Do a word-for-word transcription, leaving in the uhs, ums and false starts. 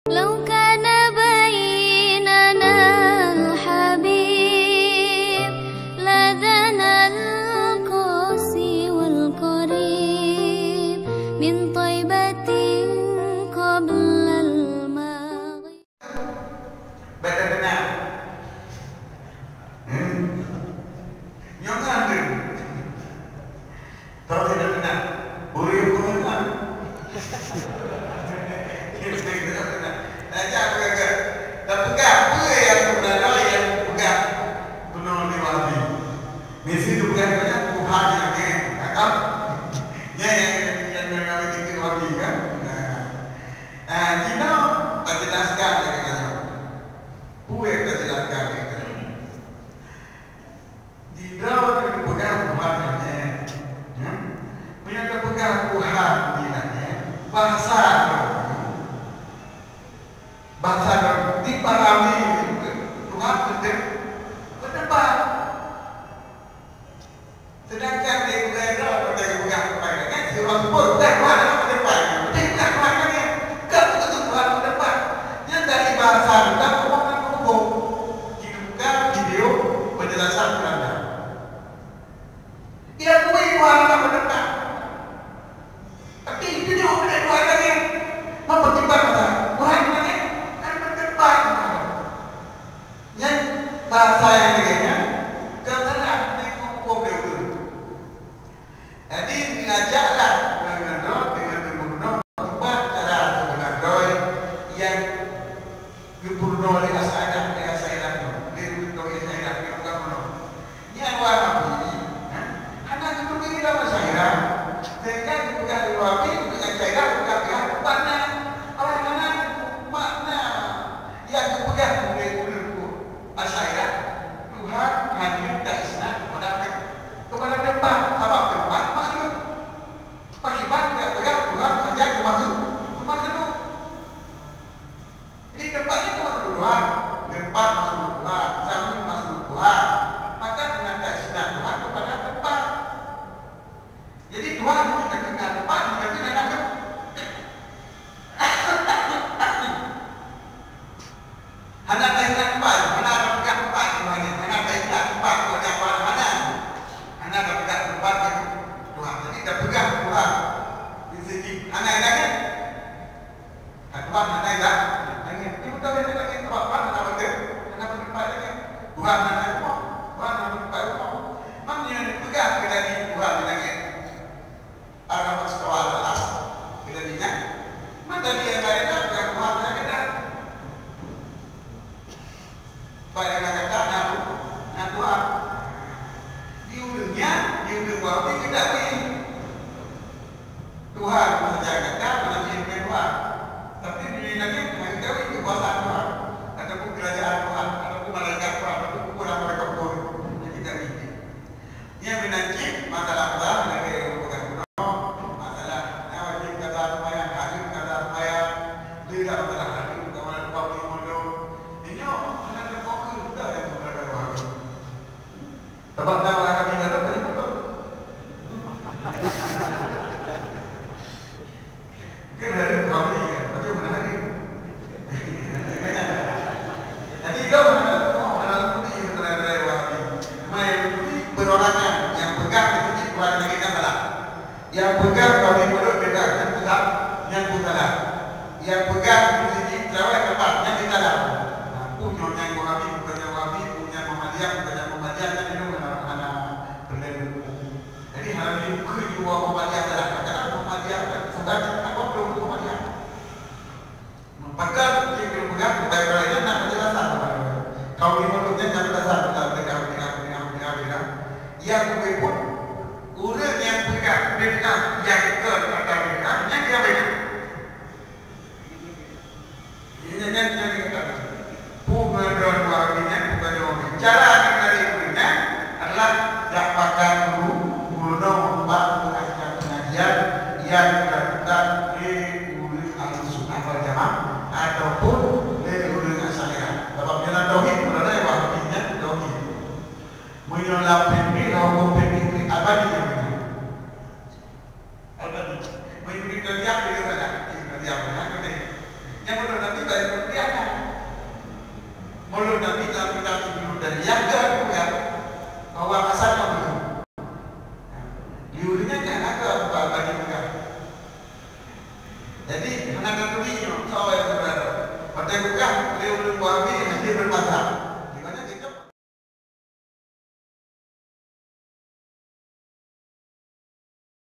لو كان بيننا الحبيب لدنا القاسي والقريب من طيبة قبل المغيب. Baik, dah dengar? Hmm? Nyoe kan tu. Tapi dah dengar? Boleh pun kan? Nah, jangan peugah. Dah peugah, apa yang sebenarnya yang peugah benar ni Wahabi? Mesti tu peugah banyak, Tuhan yang ada. Nah, kan? Ya, yang, yang, yang, yang, yang, Wahabi, kan? Nah. Ah, jinoe tajelaskan lagèe nyoe. Peue tajelaskan lagèe nyoe? Di droe teupeugah Tuhan nyan, hmm? Meunyoe teupeugah Tuhan di langèt, bahasa droe, bahasa droe dipahami Tuhan beutôi, beutôi. Seudangkan di bukai droe, watèe geupeugah Tuhan nyan, sidroe seupôt, "Tuhan, Tuhan hana meuteumpat." Beutôi, Tuhan, Tuhan nyan, ka beutôi Tuhan meuteumpat. Nyan dari bahasa geutanyoe, Tuhan hana meuhubông. Jih buka video penjelasan Belanda. Diakui Tuhan hana meuteumpat. Tapi itu jih bukan Tuhan lagèe. Meupeutimbang bahasa Tuhan lagèe, kan meuteumpat. Nyan bahasa nyang lagèe nyan, ka salah, nyan huköm lé ureueng. Jadi, neuajaklah ureueng nyan deungon geumeunong kiban cara seubeuna droe nyang geupeurunoe lé Asy'ariyah, lé Asy'ariyah nyoe, lé ureueng tauhid Asy'ariyah, lé ureueng bunoe. Nyan Wahabi, ha? Hana geuturi lam Asy'ariyah. Sehingga geupeugah lé Wahabi, ureueng Asy'ariyah, ureueng kafé, bukan na. Awai hana makna nyang geupeugah lé ureueng Asy'ariyah, Tuhan hanya taisnad kepada, kepada teumpat, sabab teumpat makhluk. Pakriban geupeugah Tuhan hanya keu makhluk, keu makhluk. Jadi, teumpat nyan makhluk Tuhan, teumpat makhluk Tuhan, jamén makhluk Tuhan. Maka, hana taisnad Tuhan kepada teumpat. Jadi, Tuhan hanya taisnad teumpat, tapi hana teumpat. Hana taingat teumpat, hana tapeugah teumpat Tuhan nyan, hana taingat teumpat Tuhan nyan, hana, hana tapeugah teumpat nyan Tuhan. Jadi tapeugah Tuhan di sini hana ingat. Ka Tuhan hana ingat. Ingat. Di beutôi hana ingat sebab Tuhan hana beutôi, hana beutôi teumpat lagèe. Tuhan hana rumoh, Tuhan hana beutôi rumoh. Meunyoe neupeugah keu Nabi Tuhan hana ingat. Alam istawa 'alal 'arsy, keulebihan. Maka dia kata, "Bukan Tuhan saya kata." Baik, dia kata, "Nah, nah, Tuhan." Di ureueng nyan, di ureueng Wahabi kita ni. Tuhan saja kata, malam ini bukan Tuhan. Tapi di dunia ni, kita ni kekuasaan Tuhan. Ataupun kerajaan Tuhan, ataupun malaikat Tuhan, ataupun orang malaikat Tuhan. Yang kita ni. Nyan meunan cit masalah Allah lagèe nyang peugah bunoe, masalah nyan wajéb kata seumayang, hareuem kata seumayang, lé lam masalah hareuem, kawan lupa beli mondok. Nyoe hana teufokus dah dalam masalah hareuem. Sabab dah orang kami dah dapat mondok. Kan hareuem Wahabi kan, tapi bukan hareuem. Jadi, ilôn hana, hana putih sebenarnya Wahabi. Cuma yang putih perorangan, yang pegang di sini bukan lagi masalah. Yang pegang kami mulut beda, yang pusat, yang pusat. Yang pegang di sini terawih tempat, yang di dalam. Nah, punya yang Wahabi, bukan yang Wahabi, punya Muhammadiyah, bukan yang Muhammadiyah, kan itu hana, hana perlu. Jadi, hana jeuet keu jiwoe Muhammadiyah salah. Kadang-kadang Muhammadiyah kan sudah cakap bodoh Muhammadiyah. Meupakat jih keu peugah, baik-baik nyan na penjelasan. Kaum lima tu nyan na penjelasan tentang bid'ah, bid'ah, bid'ah, bid'ah, bid'ah. Yang keu pun, ureueng nyang peugah bid'ah nyang kon kata bid'ah, nyan dia bid'ah. Nyan, nyan, nyan dikatakan, peungajaran Wahabi nyan, peungajaran Wahabi. Cara jih dari ureueng nyan adalah jak pakat guru, geurunoe bak guru ajar pengajian nyang dilakukan lé ureueng Ahlussunnah wal Jamaah ataupun lé ureueng Asy'ariyah. Sabab dalam tauhid, ureueng Wahabi nyan tauhid. Meunyoe lam fikih, lam huköm fikih, abadi nyang beutôi. Abadi. Meunyoe kita diam, kita salah. Kita diam, ya, beutôi. Nyang beutôi Nabi Nyang keu peugah bahwa asai nyoe beutôi. Di ureueng nyan nyang na keu bagi peugah. Jadi, hana taturi nyoe, soe nyang beutôi. Watèe peugah lé ureueng Wahabi, hana beumazhab.